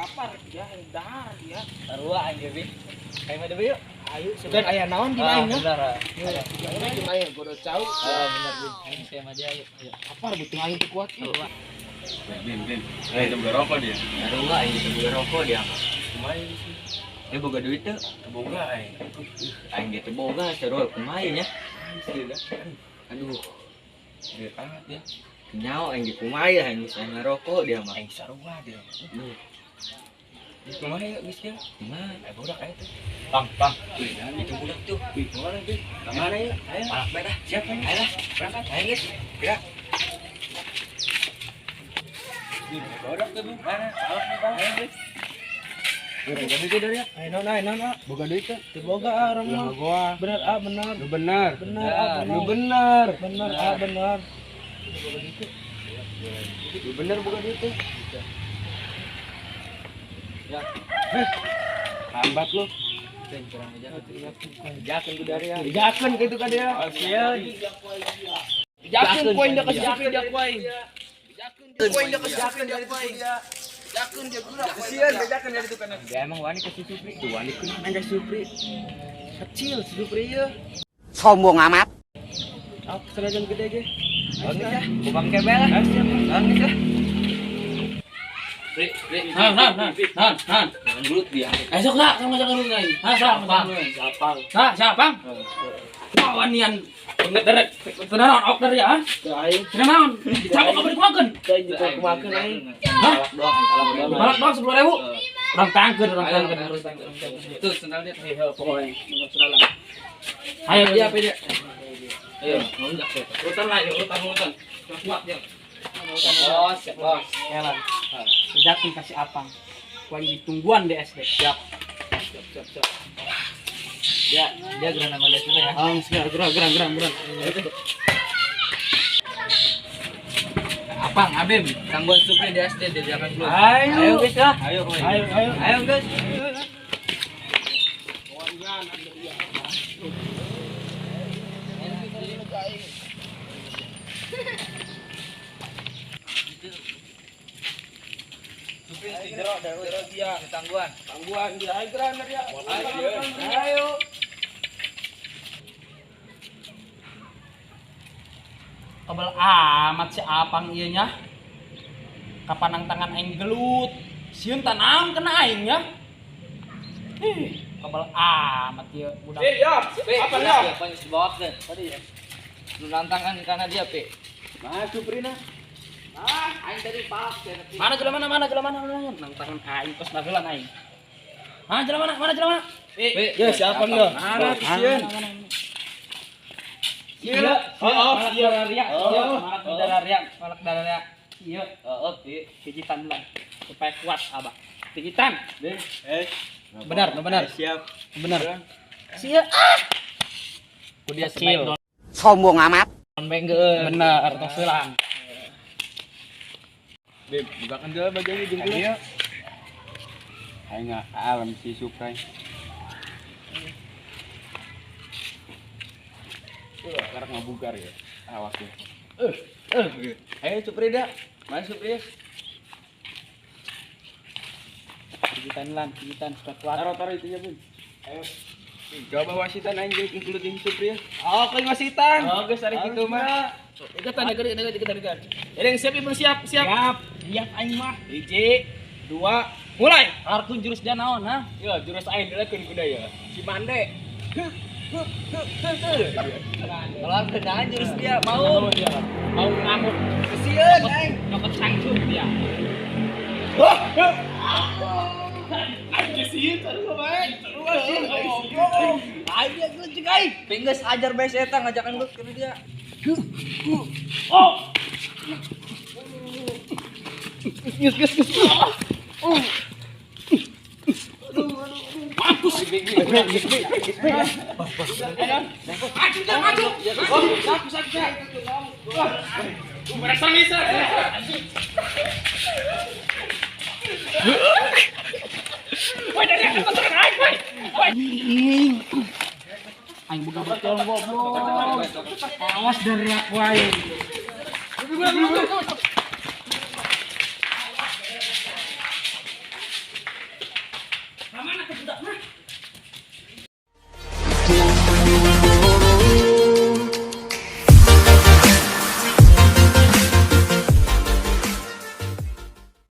Lapar ya, dahar ya. Sarua aing ge, Bi. Ayo mah deui yuk. Ayo, segan aya naon di lain ya. Benar. Ayo, ayo, godo cau. Ah, benar, Bi. Ayo saya mah dia yuk. Ayo. Lapar butuh aing teu kuat. Sarua. Bim, bim. Eh, itu boga rokok dia. Sarua aing geus boga rokok dia. Kumaha sih? Dia boga duit teu? Boga aing. Aing ge teu boga, sarua kumaha nya? Aduh, Duit amat ya. nyawa aing ge kumaha ya aing geus aing ngarokok dia mah. Aing sarua dia. Aduh, Di kumaha ya geus dia? kumaha? Ayo budak ayo tuh. Pang, pang. Wih, Itu budak tuh. Wih, kemana tuh? Kemana ya? Ayo. Palak bae dah. Siap ayo. Ayo lah, Berangkat. ayo geus. Gerak. Bim, bodak tuh, Bim. Mana? Palak nih, palak. Ayo, Bim. Boga duit dari ya? Ayo naon, ayo naon, ah. Boga duit tuh. Teu boga ah urang mah. Goa. Bener ah, bener. Lu benar. Bener ah, bener. Lu benar. Bener ah, bener. Lu benar boga duit tuh. Ya. Hambat lu. Kurang aja. Jakeun ku dari ya. Dijakeun gitu kan dia. Oh, sieun. Jakeun poin dia kasih Supri dia ku aing. Jakeun poin dia kasih Supri dia ku aing. Jakeun dia geura. Sieun bejakeun dari itu kan. Dia emang wani ke si Supri. Tuh wani kunaon ka Supri. Kecil si Supri ieu. Sombong amat. Aku seragam gede ge. Oh, geus ah. Kubang kebe lah. Oh, geus ah. Han, han, han, han, han. Jangan gelut dia. Esok lah, sama sama gelut aing. Ha, sama sama. Siapa? Ha, siapa? Wanian deret. Tenaon ok dari ya? Teu aing. Tenaon. Dicabok apa dikumakeun? Teu aing dikumakeun aing. Hah? Palak doang, palak doang. Balak doang 10.000. Urang tangkeun, urang tangkeun. Tuh, sendal dia. Heuh, pokoknya sendalan. Ayo Iya, dia. apa dia? Ayo, ngonjak tuh. Urutan lah, yuk, urutan, urutan. Kuat ya. Bos, siap, bos. Elan. Sejakeun kasih apang. Ku aing ditungguan di SD. Siap. Siap, siap, siap. Dia dia gerah nanggon desa ya. Ang gerak gerak gerak gerak gerak. Apang, Abim, tangguhan Supri di SD dia jangan gelut. Ayo. Ayo, guys lah. Ayo, Ayo, ayo. Ayo, guys. Supri di jero dari dia. tangguhan. Tangguhan dia aing geura dia. Ayo. Kebel amat si apang ieu nya. Kapanang tangan aing gelut. Sieun tanam kena aing nya. Ih, kebel amat ieu budak. Eh, ya. Pe, Apa jelas ya? ya, apa yang dibawa ke tadi ya. Lu nantangan karena dia, Pe. Nah, Supri nah. Aing tadi palak ya, tapi Mana jelema mana mana jelema mana mana nang tangan aing tos bagelan aing. Mana jelema mana mana jelema? Pe, Ya, siapa enggak? Mana sieun? Iya, Oh, malak iya. darah riak, Oh, iya, malak darah riak, malak darah riak. Iya, Oh, oke. pijitan lah supaya kuat abah. Pijitan. Eh, Benar, benar. siap. Benar. Sia ah. Ku dia Kecil. Sombong amat. Benggeun. Benar, tos heula. Bim, bukakan dulu bajunya jeung dulu. Aing alam si Supri. Sekarang ngabugar ya. Awas ya. Ayo Supri dah. Mana Supri? Pijitan lan, pijitan supaya kuat. Taruh taruh itunya, Bim. Ayo. Coba wasitan aing jeung gelut jeung Supri ya. Oh, kau wasitan. Oh, geus ari kitu mah. Ikutan, ikutan, ikutan, ikutan, ikutan. Jadi yang siap, ibu siap, siap. Siap, siap aing mah. Hiji, dua, mulai. Artun jurus dia naon, ha? Ya, jurus aing dilakukan kuda ya. Si Mande. Kalau kenaan jurus dia mau. Mau dia. Mau ngamuk. Sieun aing. Nyokot sangcup dia. Aing sih, terus bae. Terus sih. Aing dia gelut jeung aing. Pinggeus ajar bae si eta ngajakan gelut ke dia. Oh. Gus, gus, gus. Mampus. Maju, jangan maju. Merasa bisa. Woi, dari atas tangan aing, woi. Woi. Aing boga betul goblok. Awas dari aku aing. Ka mana teh budakna?